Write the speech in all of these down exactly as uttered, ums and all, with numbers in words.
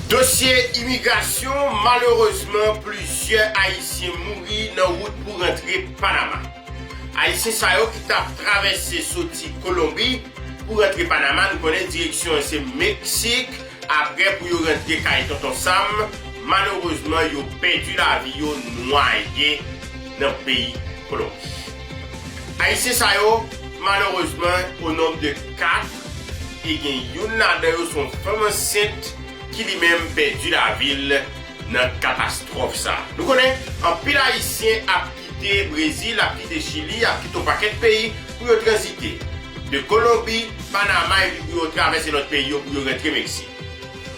Dosye imigrasyon, malerezman, plizyè Ayisyen mouri nan wout pou rantre Panama. Ayisyen sa yo ki t ap travèse soti Kolonbi pou rantre Panama, nou konnen direksyon an se Meksik, apre pou yo rantre kay Tonton Sam, malerezman, yo pèdi lavi yo nwaye nan peyi Kolonbi. Ayisyen sa yo, malerezman, o nonb de kat, e gen youn ladan yo, se yon fanm ansent ki li menm pèdi lavi l nan katastwòf sa. Nou konnen, anpil Ayisyen ap kite Brezil, ap kite Chili, ap kite yon pakèt peyi pou yo tranzite. De Kolonbi, Panama, epi pou yo travèse lòt peyi yo, pou yo rantre Meksik.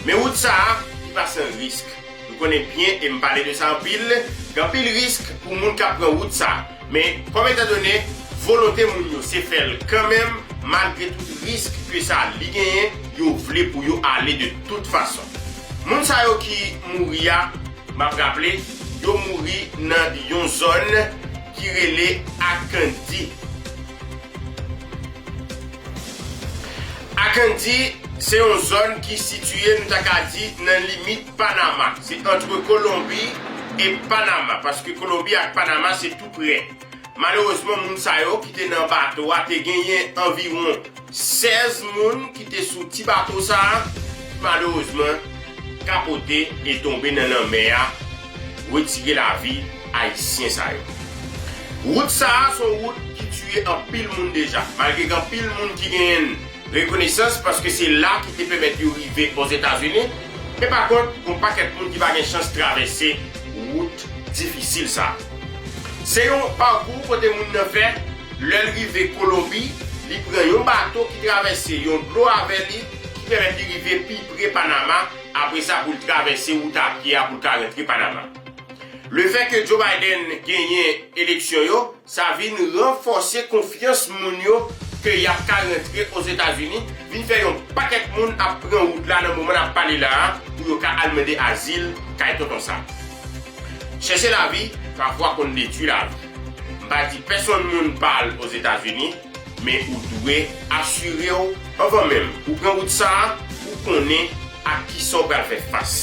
Men wout sa a, li pa san risk. Nou konnen byen, e m pale de sa anpil, gen anpil risk pou moun k ap pran wout sa a. Men, kòm etandone, volonte moun yo se fè l kanmenm, malgre tout risk ke sa li genyen, yo vle pou yo ale de tout fason. Moun sa yo ki mouri a, m ap raple, yo mouri nan yon zòn ki rele Akandi. Akandi, se yon zòn ki sitiye, nou ta ka di, nan limit Panama. Se antre Kolonbi e Panama, paske Kolonbi ak Panama se tou pre. Malerezman, moun sa yo ki te nan bato a te genyen anviwon sèz moun ki te sou ti bato sa a, ki malerezman kapote e tonbe nan lanmè a, retire lavi Ayisyen sa yo. Wout sa a se yon wout ki tiye anpil moun deja. Malgre gen anpil moun ki genyen rekonesans paske se la ki te pèmèt yo rive Ozetazini, men pa kont, gen yon pakèt moun ki pa gen chans travèse wout difisil sa a. Se yon pakou kote moun nan fè, lè l rive Kolonbi, li pran yon bato ki travèse yon dlo avè li, ki pèmèt li rive pi pre Panama, apre sa pou l travèse wout a pye a pou l ka rantre Panama. Lefètke Joe Biden genyen eleksyon yo, sa vin ranfòse konfyans moun yo ke y ap ka rantre Ozetazini, vin fè yon pakèt moun ap pran wout la nan moman n ap pale la a pou yo ka al mande azil kay Tonton Sam. Chèche lavi, pafwa konn detwi lavi. M pa di pèsonn moun pa al Ozetazini, men ou dwe asire w anvan menm ou pran wout sa a, ou konnen ak kisa w pral fè fas.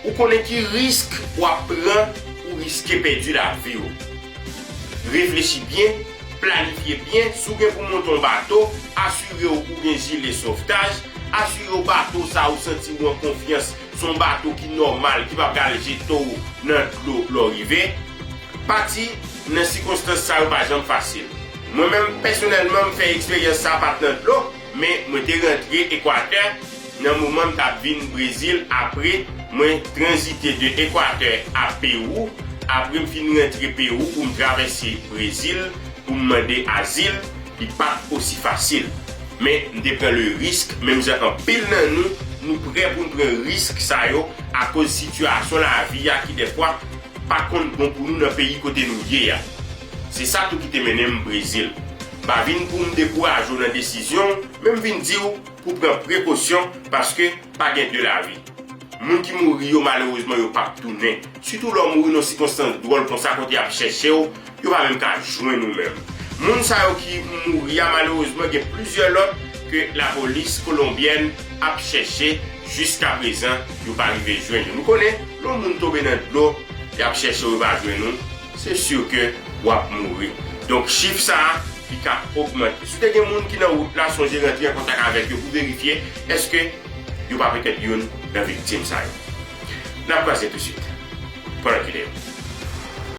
Ou konnen ki risk w ap pran pou riske pèdi lavi w. Reflechi byen, planifye byen, si w gen pou monte yon bato, asire w ou gen jile sovtaj, asire w bato sa a ou santi w an konfyans, se yon bato ki nòmal, ki p ap pral jete w nan dlo lè w rive. Pati nan sikonstans sa yo pa janm fasil. Mwen menm, pèsonèlman, m fè eksperyans sa a, pa t nan dlo, men mwen te rantre Ekwatè nan moman m t ap vin Brezil. Apre, mwen tranzite de Ekwatè a Pewou. Apre, m fin rantre Pewou pou m travèse Brezil pou m mande azil. Li pa t osi fasil. Men, m te pran le risk, menm jan anpil nan nou, nou prè pou n pran risk sa yo akoz sitiyasyon lavi a ki dèfwa pa konn bon pou nou nan peyi kote nou ye a. Se sa tou ki te mennen m Brezil. M pa vin pou m dekouraje w nan desizyon w, men m vin di w pou w pran prekosyon paske pa gen de lavi. Moun ki mouri yo, malerezman, yo p ap tounen. Sitou lè w mouri nan sikonstans dwòl konsa kote y ap chèche w, yo pa menm ka jwenn ou menm. Moun sa yo ki mouri a, malerezman, gen plizyè lòt ke lapolis kolonbyèn ap chèche jiskaprezan, yo pa rive jwenn yo. Nou konnen, lè yon moun tonbe nan dlo, y ap chèche w, yo pa jwenn ou, se si ke w ap mouri. Donk, chif sa a, li ka ogmante. Si w te gen moun ki nan wout la, sonje rantre an kontak avèk yo pou verifye èske yo pa petèt youn nan viktim sa yo. N ap kwaze tousuit pou lòt videyo.